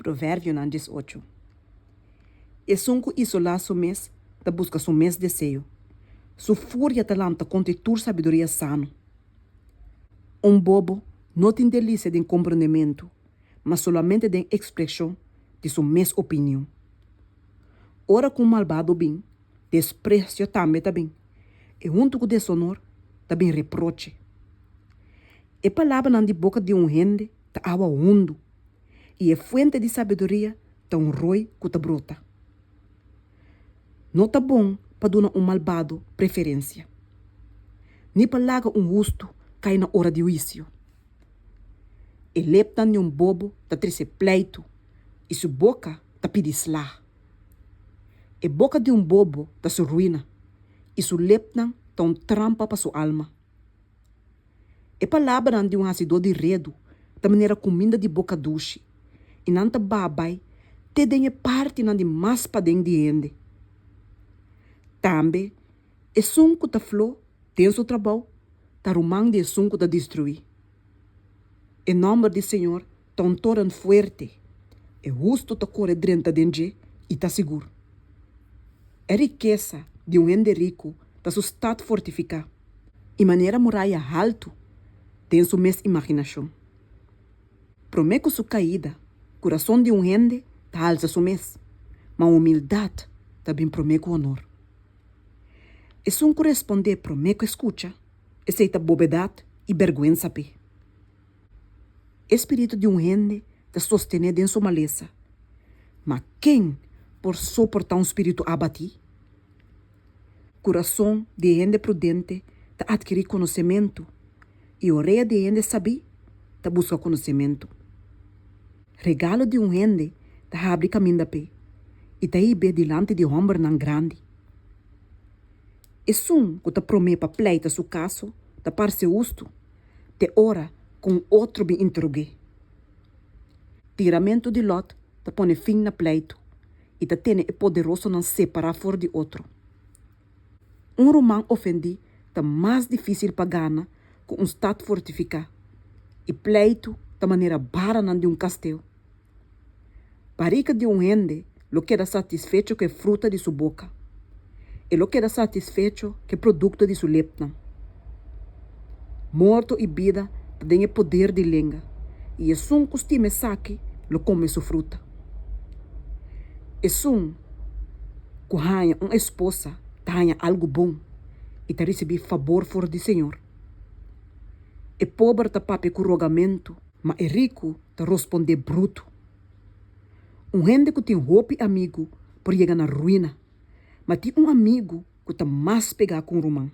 Proverbionan 18. Esun ku isolá su mes ta buska su mes deseo. Su furia ta lanta kontra tur sabiduria sano. Un bobo no tin delisia den komprondementu, ma solamente den ekspreshon di su mes opinion. Ora ku un malbado bin, despresio tambe ta bin, i huntu ku desonor ta bin reproche. E palabranan di boka di un hende ta awa hundu, i e fuente di sabiduria ta un roi ku ta brota. No ta bon pa duna un malbado preferensia, ni pa laga un hustu kai na ora di huisio. E lepnan di un bobo ta trese pleitu, i su boka ta pidi sla. E boka di un bobo ta su ruina, i su lepnan ta un trampa pa su alma. E palabranan di un hasidó di redu ta manera kuminda di boka dushi, i nan ta baha bai te den e partinan di mas paden di hende. Tambe, esun ku ta flo den su trabou ta ruman di esun ku ta destruí. E nòmber di señor ta un toren fuerte, e hustu ta kore drenta den dje i ta sigur. E rikesa di un hende riku ta su stat fortifiká i manera muraya haltu den su mes imaginashon. Promé ku su kaida, kurason di un hende ta halsa su mes, ma humildat ta bin promé ku honor. Esun ku respondé promé ku e skucha, esei ta bobedat i bèrgwensa p'e. E spiritu di un hende ta sostené den su malesa, ma ken por soportá un spiritu abatí? Kurason di e hende prudente ta atkirí konosementu, i orea di e hende sabí ta buska konosementu. Regalo di un hende ta habri kaminda p'e i ta hib'é dilanti di hòmbernan grandi. Esun ku ta promé pa pleita su kaso ta parse hustu te ora ku un otro bin interog'é. Tiramentu di lòt ta pone fin na pleitu i ta tene e poderosonan separá for di otro. Un ruman ofendí ta mas difísil pa gana ku un stat fortifiká, i pleitu ta manera baranan di un kasteo. Barika di un hende lo keda satisfecho ku e fruta di su boka, e lo keda satisfecho ku e produkto di su lepnan. Morto i bida ta den e poder di lenga, i esun ku stima esaki lo kome su fruta. Esun ku haña un esposa ta haña algu bon i ta risibí fabor for di señor. E pober ta papia ku rogamentu, ma e riku ta rospondé brutu. Un hende ku tin hopi amigu por yega na ruina, ma tin un amigu ku ta mas pegá ku un ruman.